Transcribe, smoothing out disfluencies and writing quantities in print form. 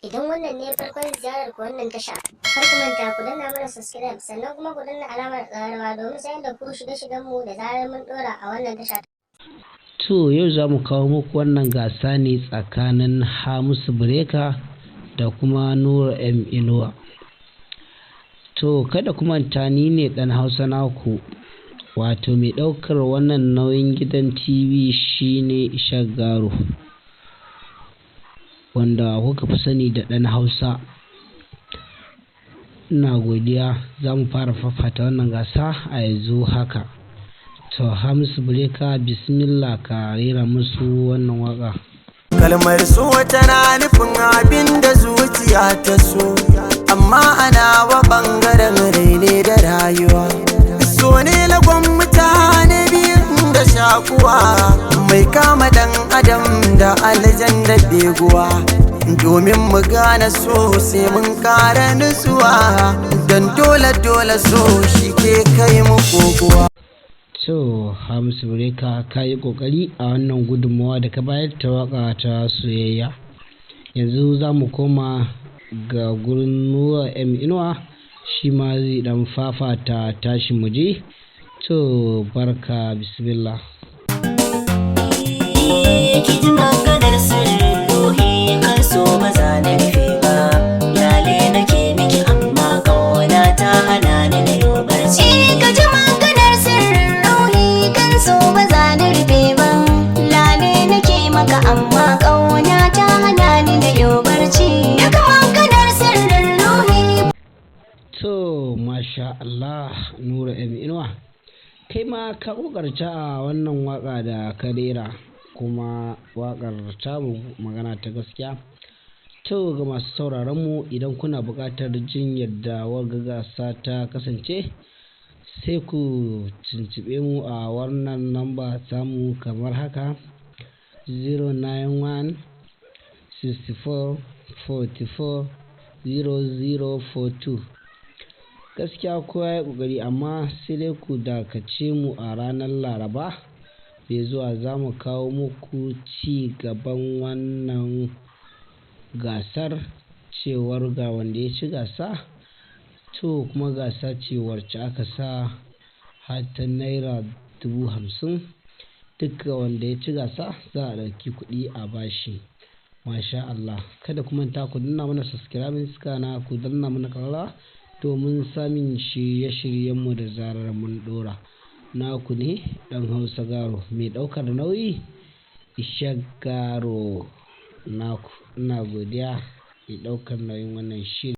Idan wannan ne farkon ziyarar ku wannan tasha, kar ku manta ku danna mana subscribe, sannan kuma ku danna alamar ƙararrawa domin sanar da ku shirye-shiryen mu da zarar mun ɗora a wannan tasha. To, yau za mu kawo muku wannan gasa ne tsakanin Hamisu Breaker da kuma Nura M Inuwa. To, kada ku manta, ni ne ɗan Hausa naku, wato mai ɗaukar wannan nauyin gidan TV shine Ishaq Garo, wanda kuka fi sani da ɗan Hausa. Ina godiya, za mu fara fafata wannan gasa a yanzu haka. To, Hamisu Breaker, bismillah, ka rera musu wannan waka. Kalmar so tana nufin abin da zuciya ta so, amma ana wa ɓangaren rai ne da rayuwa. So ne lagon mutane biyun da shakuwa, mai kama ɗan adam da aljan da beguwa. Domin mu gane so sai mun ƙara nutsuwa, don dole dole so shi ke kai mu kokuwa. To, Hamisu Breaker, ka yi ƙoƙari a wannan gudunmawa da ka bayar ta waƙa ta soyayya. Yanzu za mu koma ga gurin Nura M Inuwa, shi ma zai ɗan fafata tashi muje. To, barka, bismillah. Ki ji maganar sirrin ruhi kan so, ba za na rufe ba. Lale nake miki, amma ƙauna ta hana ni na yi barci. Ka ji maganar sirrin ruhi kan so, ba za na rufe ba. Lale nake maka, amma ƙauna ta hana ni na yi barci. Daga maganar sirrin ruhi. To, masha Allah, Nura M Inuwa. Kai ma ka ƙoƙarta a wannan waƙa da ka rera, kuma waƙar tamu, magana ta gaskiya. To, ga masu sauraron mu, idan kuna buƙatar jin yadda wagga gasa ta kasance, sai ku tuntuɓe mu a wannan namba tamu kamar haka: 091 64 44 0042. Gaskiya kowa ya ƙoƙari, amma sai dai ku dakace mu a ranar Laraba mai zuwa, za mu kawo muku ci gaban wannan gasar, cewar ga wanda ya ci gasa. To, kuma gasa ce wacce aka sa har ta ₦50,000. Duk wanda ya ci gasa za a ɗauki kuɗi a bashi. Masha Allah. Kada ku manta ku danna mana subscribing, kana ku danna mana ƙararrawa domin samun shirye-shiryenmu da zarar mun ɗora. Naku ne ɗan Hausa Garo, mai ɗaukar nauyi Ishaq Garo naku. Ina godiya, mai ɗaukar nauyin wannan shiri.